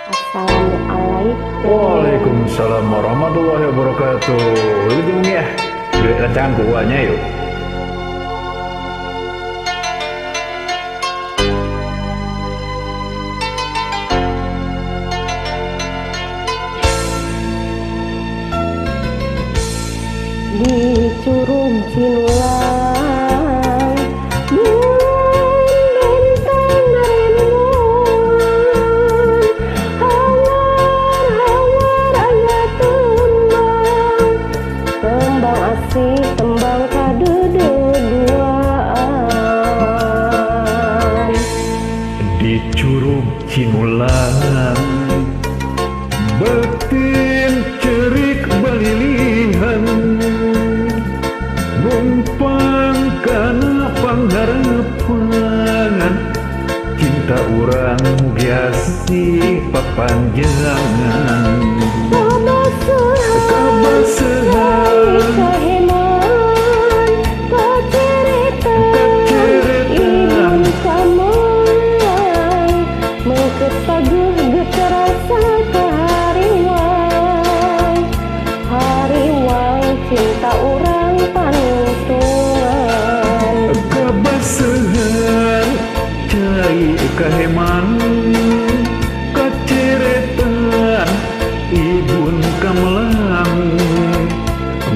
Assalamualaikum. Waalaikumsalam warahmatullahi wabarakatuh. Itu ya, rancangan kuahnya yuk. Di Curug Cinulang, bulan bentang rembulan, hawar-hawar aya tembang, tembang asih tembang kadededuaan. Di Curug Cinulang, batin cerik balilihan, numpang kana pangharapan, cinta urang mugi asih papanjangan. Kabasehan kaheman kaceretan ibun kamelang, mengket pageuh geus rasa kahariwang, hariwang cinta urang panuntungan. Kabasehan cai kaheman kaceretan ibun kamelang,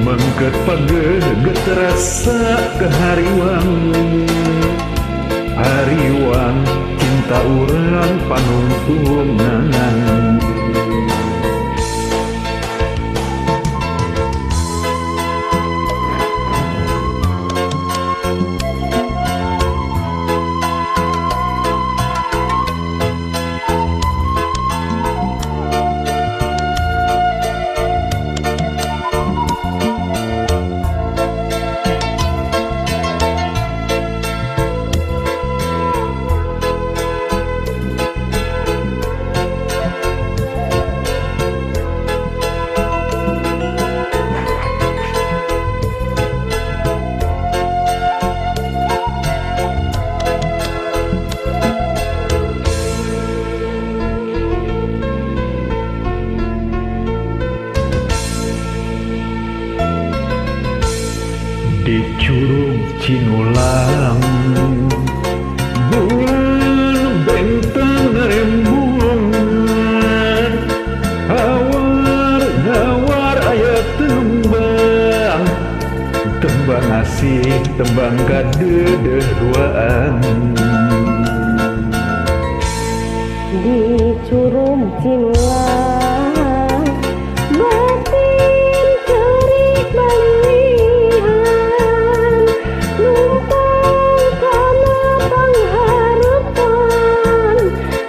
mengket pageuh geus rasa kahariwang, hariwang cinta urang panuntungan. Di Curug Cinulang, bulan bentang rembulan, hawar-hawar aya tembang, tembang asih tembang kadededuaan. Di Curug Cinulang, batin cerik balilihan, numpang kana pangharapan,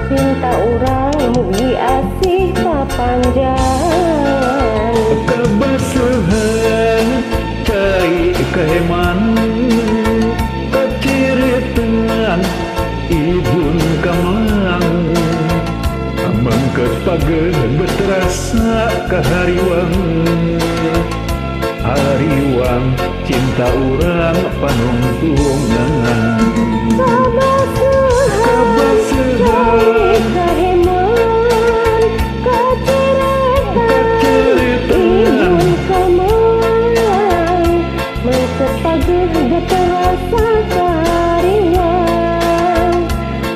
cinta urang mugi asih papanjangan. Kabasehan cai kaheman kaceretan ibun kamelang, mengket pageuh geus rasa kahariwang, hariwang cinta urang panungtungan. Kabasehan kaheman kaceretan ibun kamelang, mengket pageuh geus rasa kahariwang,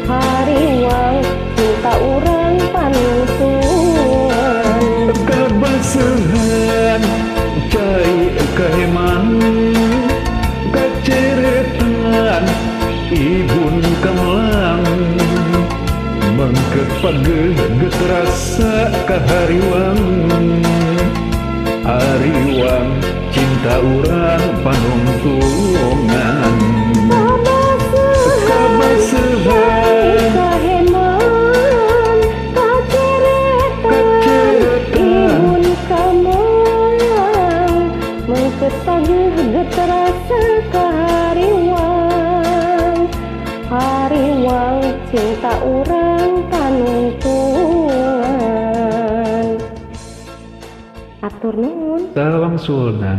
hariwang cinta urang panuntungan. Kabasehan cai kaheman kaceretan ibun kamelang, mengket pageuh geus rasa kahariwang, hariwang cinta urang panungtungan. Kabasehan kaheman kaceretan ibun kamelang, mengket pageuh geus rasa kahariwang, hariwang cinta urang panuntungan. Atur nuhun. Salam sulna.